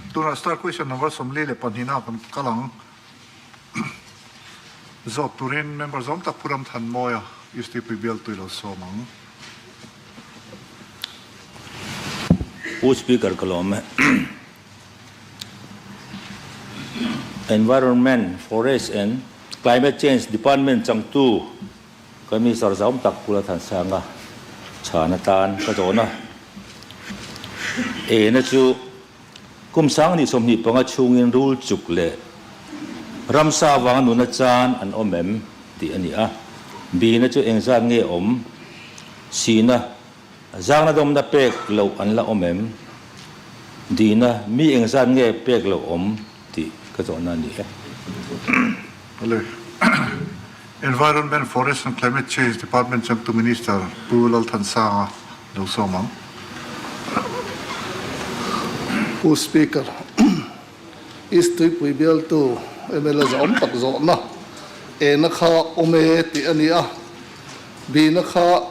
Tunah star question number 42 na kan kal ang. Zawt turin member zawm tak Pu Ramthanmawia, East Tuipui bial tui lo sawm ang. Pu Speaker ka lawm e. Environment, Forest and Climate Change Department changtu ka Minister zawm tak Pu Lalthansanga chhan atan ka zawn a. Ena chu Kum 2025 chhungin rul chuk leh ramsa avanga nuna chan an awm em tih a ni a. Bina chu engzat nge awm? Sihna, zangna dawmna pek loh an la awm em? Dihna, mi engzat nge pek loh awm tih ka zawhna a ni e. Awle. Environment, Forest and Climate Change Department changtu Minister Pu Lalthansanga lo sawm ang. Pu Speaker, East Tuipui bialtu mla zawm tak zawhna ena kha awm e tih a ni a, bina kha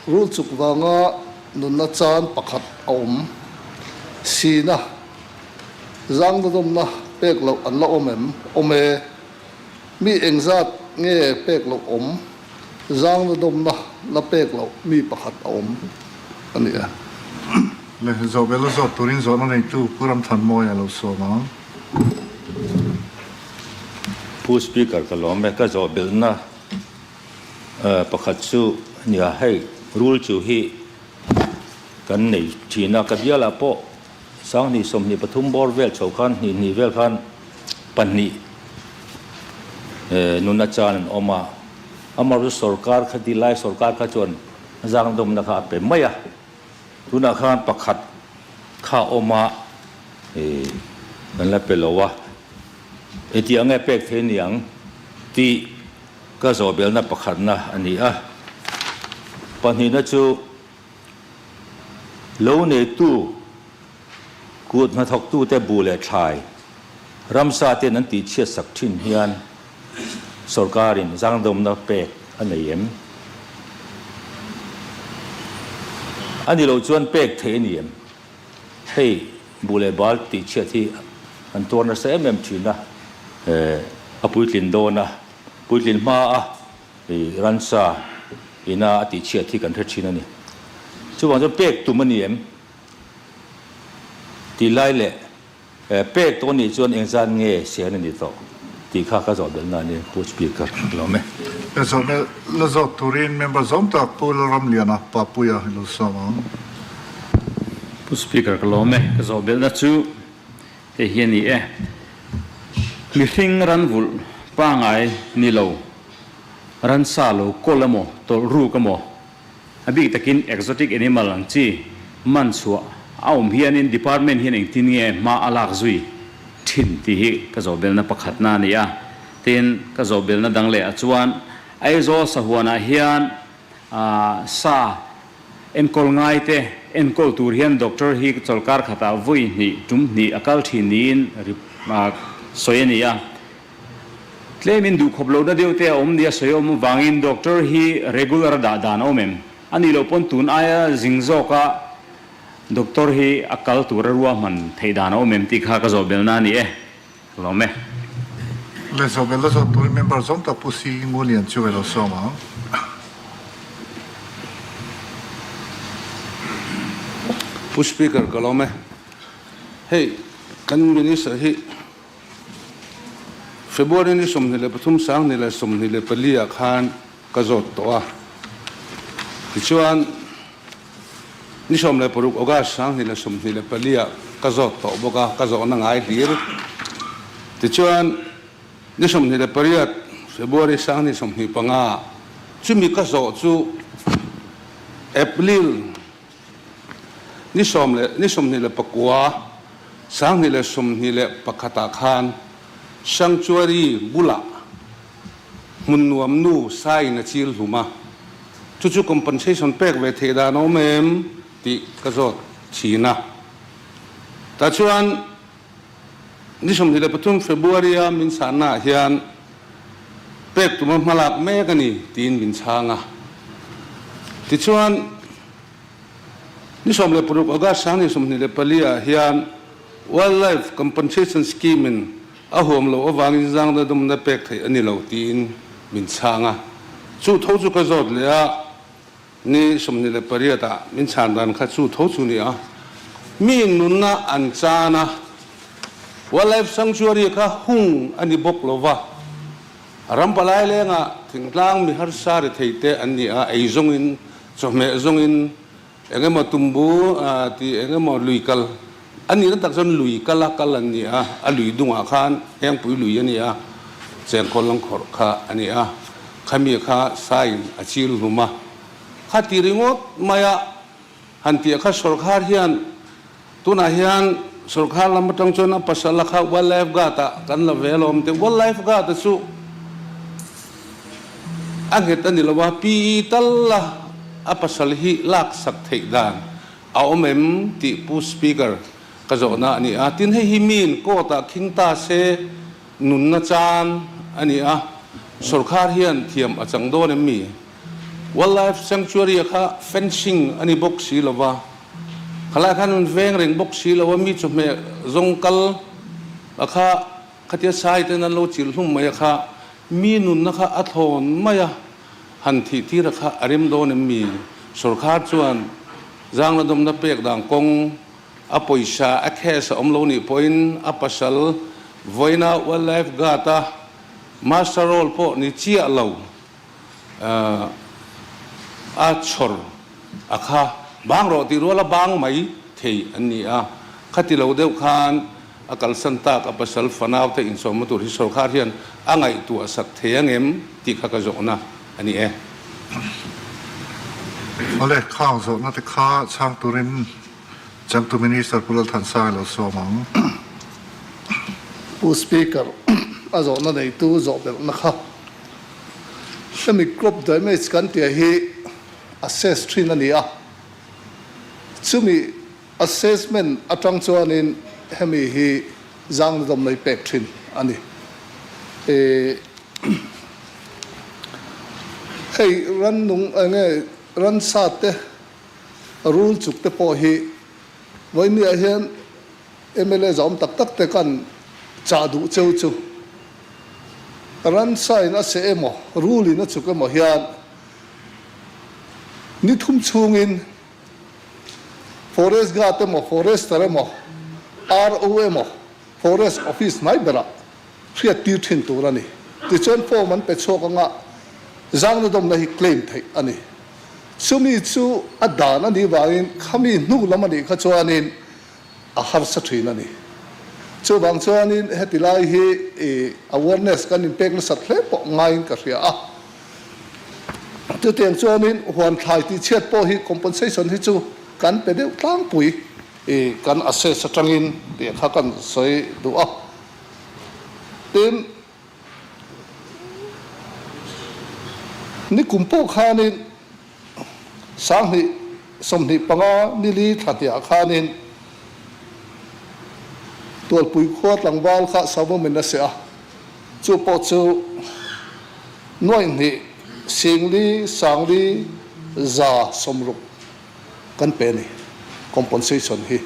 rul chuk vanga nunna chan pakhat a awm. Sina zangdawmna pek loh an la awm em? Awm e. Mi engzat nge pek loh awm? Zangna dawmna la pek loh mi pakhat a awm a ni e. Le Zawhbel a zawt turin zawhna neitu Pu Ramthanmawia a lo sawm ang. Pu Speaker ka lawm e, ka zawhbelna pakhat chu nia hei rule chu hi kan nei thin a, ka bialah pawh 2023 bawr vel chho khan hnih hnih vel khan pahnih nuna chan an awm a, amaherawhchu sorkar kha ti lai sorkar kha chuan zangdawmna kha a pe mai a, tunah khan pakhat kha a awm a kan la pe lo a, engti ang nge pek thei niang tih ka zawhbelna pakhatna a ni a, pahnihna chu. Lo neitu kut hnathawktute bu leh thlai ramsa ten an tihchhiat sak thin hian sorkarin zangdawmna pek a nei em? A ni loh chuan pek theih a ni em? Hei bu leh bal tihchhiat hi an tuar nasa em em thin a, a puitlin dawn a, puitlin hma a Ransa ina a tihchhiat hi kan hre thin a ni. Chuvang chuan pek tum a ni em? Tih lai leh pek tawh a nih chuan engzat nge sian a ni tawh tih kha ka zawh belhna a ni Pu Speaker. Ka lawm e. Ka zawh belh la zawt turin member zawm tak Pu Lalramliana Papuia i lo sawm ang. Pu Speaker ka lawm e. Ka zawh belhna chu hei hi a ni e. Mihring ranvulh pangai ni lo. Ransa lo kawl emaw, tawlh ruk emaw, a bik takin exotic animal ang chi man chhuah a awm hianin department hian engtin nge hma a lak zui thin tih hi ka zawhbelna pakhatna a ni a. Tin, ka zawhbelna dang leh ah chuan Aizawl sahuanah hian sa enkawl ngaite enkawl tur hian doctor hi chawlkar khatah vawi hnih tum hnih a kal thin niin sawi a ni a. Tlemin duhkhawp lohna deuh te a awm nia sawi awm avangin doctor hi regular a dah dan a awm em? A nih loh pawn tun aia zing zawka doctor hi a kal tura ruahman theih dan a awm em tih kha ka zawh belna a ni e. Ka lawm e. Le zawh bel la zawh turin member zawng tak Pu Si Ngulian chu ve lo sawm ang. Pu Speaker ka lawm e. Hei kan Minister hi February ni 23 2024 ah khan ka zawt tawh a, tichuan ni 16 August 2024 ah ka zawt tawh bawk a, ka zawhna ngai hlir. Tichuan ni 28 February 2025 ah chumi ka zawh chu April Ni sawm leh ni 29, 2021 ah khan Sanctuary bulah hmun nuam nu saiin a chil hlum a, chu chu compensation pek ve theih dan a awm em tih ka zawt thin a. Tah chuan ni 23 February a min chhanna ah hian pek tuma hmalak mek a ni tiin min chhang a. Tichuan, Ni 16 August 2024 ah hian Wildlife Compensation Scheme in a huam loh avangin zangna dumna pek theih a ni lo tiin min chhang a. Chu tho chu ka zawt leh a, ni 28 ah min chhan dan kha chu tho chu ni a. Mi nunna an chan a, Wildlife Sanctuary kha hung a ni bawk lo va, ram palai lengah thingtlang mi harsa ri thei te an ni a, ei zawngin, chawhmeh zawngin, Eng emaw tumbu tih eng emaw lui kal a nihna tak chuan lui kala kal an ni a, a lui dungah khan Hengpui lui a ni a, Chengkawl lang khawrh kha a ni a, khami kha saiin a chil hlum a, kha ti ringawt mai a han tih kha sawrkhar hian tunah hian sawrkhar lam atang chuan a pasal a kha wildlife guard ah kan la ve alawm tih wildlife guard a chu A nghet a ni lo a, PE tal a a pasal hi lak sak theih dan a awm em tih Pu Speaker ka zawhna a ni a. Tin, hei hi miin court ah khing ta se nunna chan a ni a, sorkar hian thiam a chang dawn em mi? Wildlife Sanctuary a kha fencing a ni bawk si lo va, khalai khan an veng reng bawk si lo a, mi chawhmeh zawng kal a kha Khatia sai ten an lo chilh hlum mai a kha, mi nunna kha a thlawn mai a, han thih tir a kha a rem dawn em mi? Sorkar chuan zangna dawmna pek dan kawng a pawisa a cash a awm lo nih pawhin a pasal vawiina wildlife guard a master roll pawh ni chiah lo a chhawr a kha bang rawh tih ruala bang mai thei an ni a, khati lo deuh khan a kalsan tak a pasal fanau te insawmna tur hi sorkar hian a ngaihtuah sak thei ang em tih kha ka zawhna a ni e. Awle, khang zawhna te kha chhang turin Changtu Minister Pu Lalthansanga lo sawm ang. Pu Speaker, a zawhna neitu zawh belhna kha hemi crop damage kan tih hi assess thin a ni a, chumi assessment atang chuanin hemi hi zangna dawm nei pek thin a ni. Hei rannung enge ransa te Rul chuk te pawh hi vawinia hian mla zawm tak tak te kan chah duh cheu chu ransa in a seh emaw rul in a chuk emaw hian ni thum chhungin forest guard emaw forester emaw RO emaw forest office hnai berah hriat tir thin tur a ni. Tichuan form an pe chhuak anga zangna dawmna hi claim theih a ni. Chumi chu a dan a nih vangin khami hnu lam a nih kha chuanin a harsa thin a ni. Chuvang chuanin heti lai hi awareness kan inpek nasat hle pawh ngaiin ka hria a. Chutiang chuanin huan thlai tihchhiat pawh hi compensation hi chu kan pe deuh tlangpui kan assess atangin tih kha kan sawi duh a. Tin, Nikum pawh khanin 2025 nili thla hniah khanin Tualpui khua tlangval kha Savawmin a seh a, chu pawh chu nuaihnih singli sangli za sawmruk kan pe a ni, compensation hi.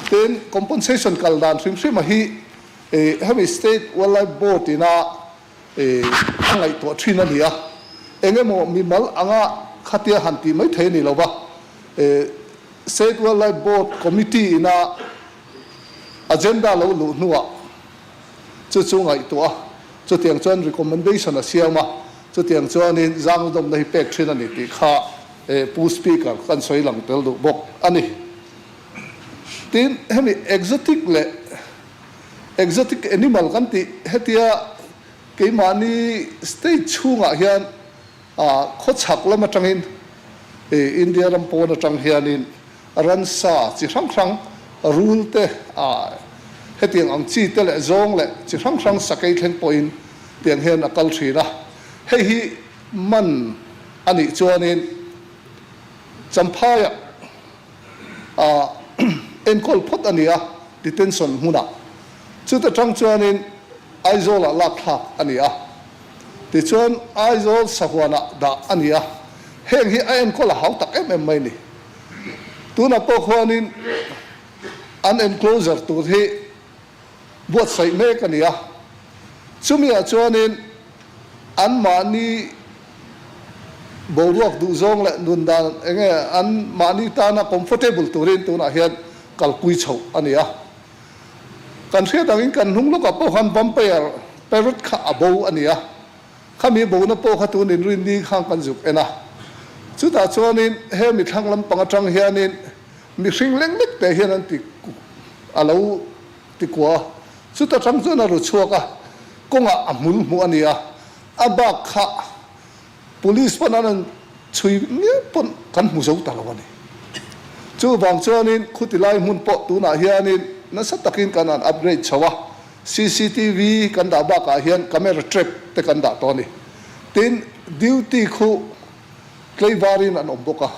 Tin, compensation kal dan hrim hrim a hi Hemi State Wildlife Board ina a ngaihtuah thin a ni a, eng emaw mimal anga khatia han tih mai thei a ni lo va, State Wildlife Board Committee ina agenda lo luh hnuah chu chu ngaihtuah a, chutiang chuan recommendation a siam a, chutiang chuanin zangdawmna hi pek thin a ni tih kha Pu Speaker kan sawi lang tel duh bawk a ni. Tin, hemi exotic leh exotic animal kan tih hetia keimahni state chhungah hian khawchhak lam atangin India ram pawn atang hianin ransa chi hrang hrang rul te hetiang ang chi te leh zawng leh chi hrang hrang sakei thleng pawhin tiang hian a kal thin a, hei hi man a nih chuanin Champhaiah a enkawl phawt a ni a, detention hmunah. Chuta tang chuanin Aizawlah lak thlak a ni a, tichuan Aizawl sahuanah dah a ni a, heng hi a enkawl a hau tak em em mai a ni. Tunah pawh khuanin. An enclosure tur hi buatsaih mek a ni a, chumiah chuanin anmahni boruak duhzawng leh nun dan eng nge anmahni tana comfortable turin tunah hian kalpui chhoh a ni a. Kan hriat angin kan hnung lawkah pawh khan vampire parrot kha a bo a ni a, khami bona pawh kha tun inrinni khan kan zuk en a. Chutah chuanin he mithlang lampang atang hianin Mihring leng lek te hian an ti a lo ti kua a, chuta tang chuan a ru chhuak a, kawngah a hmul hmuh a ni a, a bak kha Police pawn an rawn chhui mial pawn kan hmu zo ta lo a ni. Chuvang chuanin khuti lai hmun pawh tunah hianin nasa takin kan han upgrade chho a, cctv kan dah bakah hian camera trap te kan dah tawh a ni. Tin, duty khu tleivarin an awm bawk a.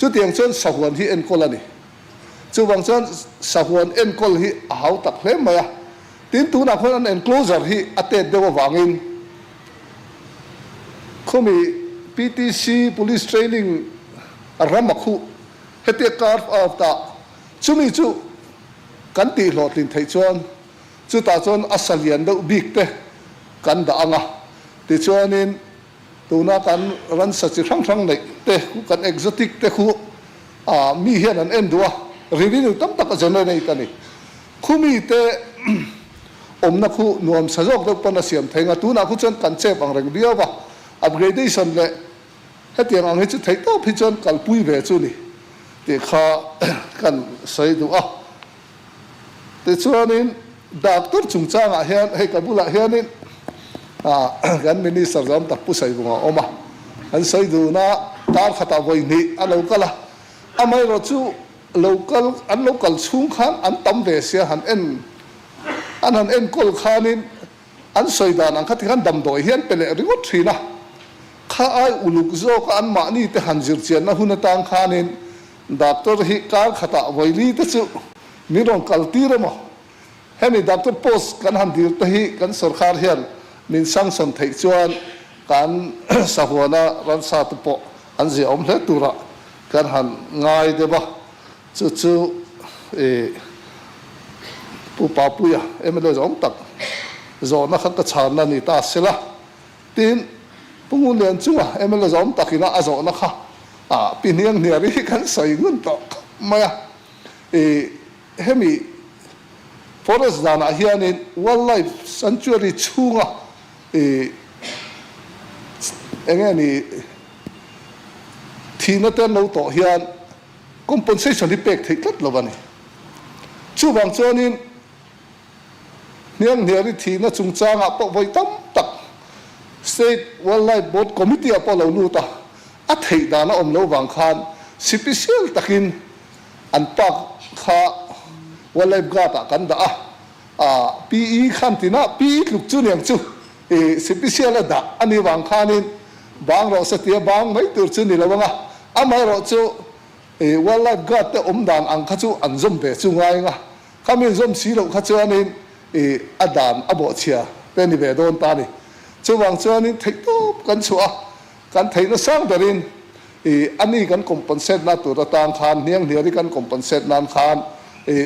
Chutiang chuan sahuan hi enkawl a ni. Chuvang chuan sahuan enkawl hi a hau tak hle mai a. Tin, tunah khuan an enclosure hi a tet deuh avangin khumi PTC, Police Training, ram a khuh hetia carve out a, chumi chu kan tih hlawhtlin theih chuan chutah chuan a salian deuh bik te kan dah ang a. Tichuanin Tuna kan ransa chi hrang hrang neih te khu kan exotic te khu ah mi hian an en duh a, revenue tam tak a generate a ni. Khu mi te awmna khu nuam sa zawk deuh pawn a siam thei nga, tunah khu chuan kan chep ang reng viau a, upgradation leh hetiang ang hi chu theih tawp hi chuan kalpui ve chu ni tih kha kan sawi duh a. Tichuanin doctor chungchangah hian hei ka bulah hianin kan minister zawm tak Pu Saivunga a awm a, an sawi dun a, kar khatah vawi hnih a lo kal a, amaherawh chu lo kal an lo kal chhung khan an tam ve sia han en an han enkawl khanin an sawi dan ang kha tikhan damdawi hi an pe leh ringawt thin a, kha ai uluk zawka anmahni te han zirchianna hun atang khanin Doctor hi kar khatah vawili te chu min rawn kal tir emaw? Hemi doctor post kan han dil te hi kan sorkar hian min sanction theih chuan kan sahuana ransa te pawh an ziahawm hle turah kan han ngai deuh a, chu chu i Pu Papuia mla zawng tak zawhna kha ka chhanna ni ta sela. Tin, Pu Ngunlian chunga mla zawm takin a zawhna kha pi hniang hniar hi kan sawi ngun tawh khawp mai a. I hemi forest danah hianin wildlife sanctuary chhunga i eng nge ni thihna te an lo tawh hian compensation hi pek theih tlat lo a ni. Chuvang chuanin Hnianghniari thihna chungchangah pawh vawi tam tak State Wildlife Board Committee ah pawh lo lut a, a theih dan a awm lo vang khan sipisial takin an park kha Wildlife Guard ah kan dah a, ah PE khan tinah PE tluk chu niang chu i sipisial a dah a nih vang khanin bang rawh se tia bang mai tur chu ni lo ang a, amaherawh chu i Wildlife Guard te awm dan ang kha chu an zawm ve chu ngai ang a. Khami zawm si loh kha chuanin i a dan a bawhchhia te ni ve dawn ta a ni. Chuvang chuanin theihtawp kan chhuah a, kan theihna sang berin i a ni kan compensate na tur atang khan hnianghniar i kan compensate nan khan i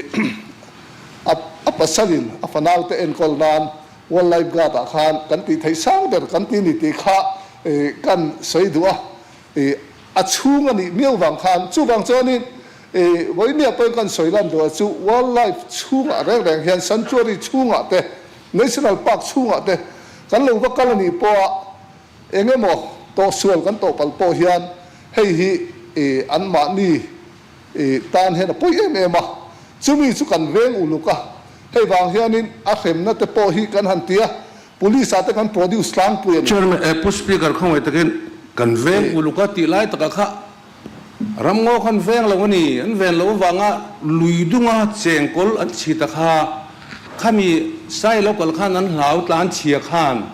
a a pasalin a fanau te enkawl nan wildlife guard ah khan kan tih theih sang ber kan ti ni tih kha i kan sawi duh a. I a chhung a nih miau vang khan chuvang chuanin i vawinia pawhin kan sawi lan duh chu wildlife chhungah reng reng hian sanctuary chhungah te national park chhungah te kan lo va kal a nih pawha eng emaw tawhsual kan tawh palh pawh hian hei hi i anmahni i tan hian a pawi em em a, chumi chu kan veng uluk a, hei vang hianin a hremna te pawh hi kan han ti a, Police ah te kan produce tlangpui a ni. Chairman, eh Pu Speaker khawngaih takin kan veng uluk a tih lai takah kha ramngaw khan veng lo a ni, an ven loh avanga lui dunga chengkawl an chhi ta kha, khami sai lo kal khan an hlau tlan chhia khan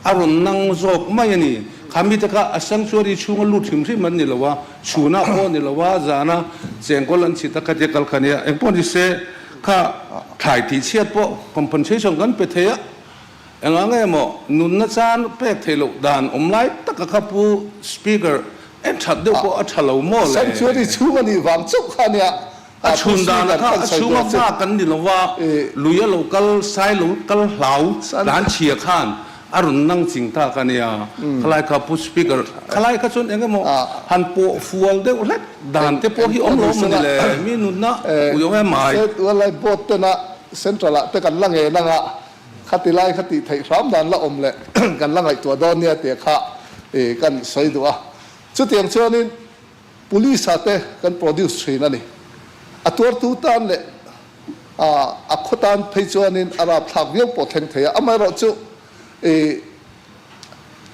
a rawn nang zawk mai a ni. Khami te kha a sanctuary chhunga lut hrim hrim an ni lo a, chhunah pawh a ni lo a, zana chengkawl an chhi ta kha tia kal kha nia. Engpawh ni se kha thlai tih chhiat pawh compensation kan pe thei a. Engah nge maw nunna chan pek theih loh dan awm lai taka kha Pu Speaker en that deuh pawh a tha lo maw le? Sanctuary chhung a nih vang chauh kha nia. A chhun dan a kha a chhunga vak an ni lova, lui a lo kal, sai lo kal hlau tlan chhia khan a rawn nang ching tak a nia. Khalai kha Pu Speaker, khalai kha chuan eng emaw han pawh fual deuh hlek dan te pawh hi awm lo maw ni le, mi nunna ui awm em mai. Lai board tena Central ah te kan la ngen anga khati lai kha tih theih hram dan la awm leh kan la ngaihtuah dawn nia tih kha kan sawi duh a. Chutiang chuanin Police ah te kan produce thin a ni. A tuartu tan leh a khaw tan phei chuanin a rapthlak viau pawh thleng thei a. Amaherawhchu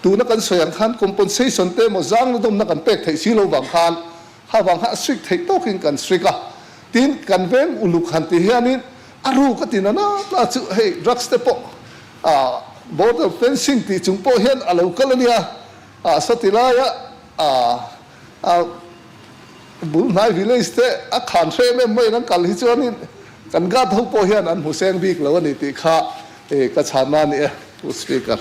tuna kan sawi ang khan compensation te emaw zang na dawmna kan pek theih si lo vang khan kha vang kha a strict theih tawkin kan strict a. Tin, kan veng uluk han ti hianin a ruk a ti na na na chu hei drugs te pawh border fencing tih chung pawh hian a lo kal a nia. Sawti laia A bul hnai village te a khan hre em em maiin an kal hi chuanin kan guard ho pawh hian an hmu seng bik lo a ni tih kha ka chhanna a ni e, Pu Speaker.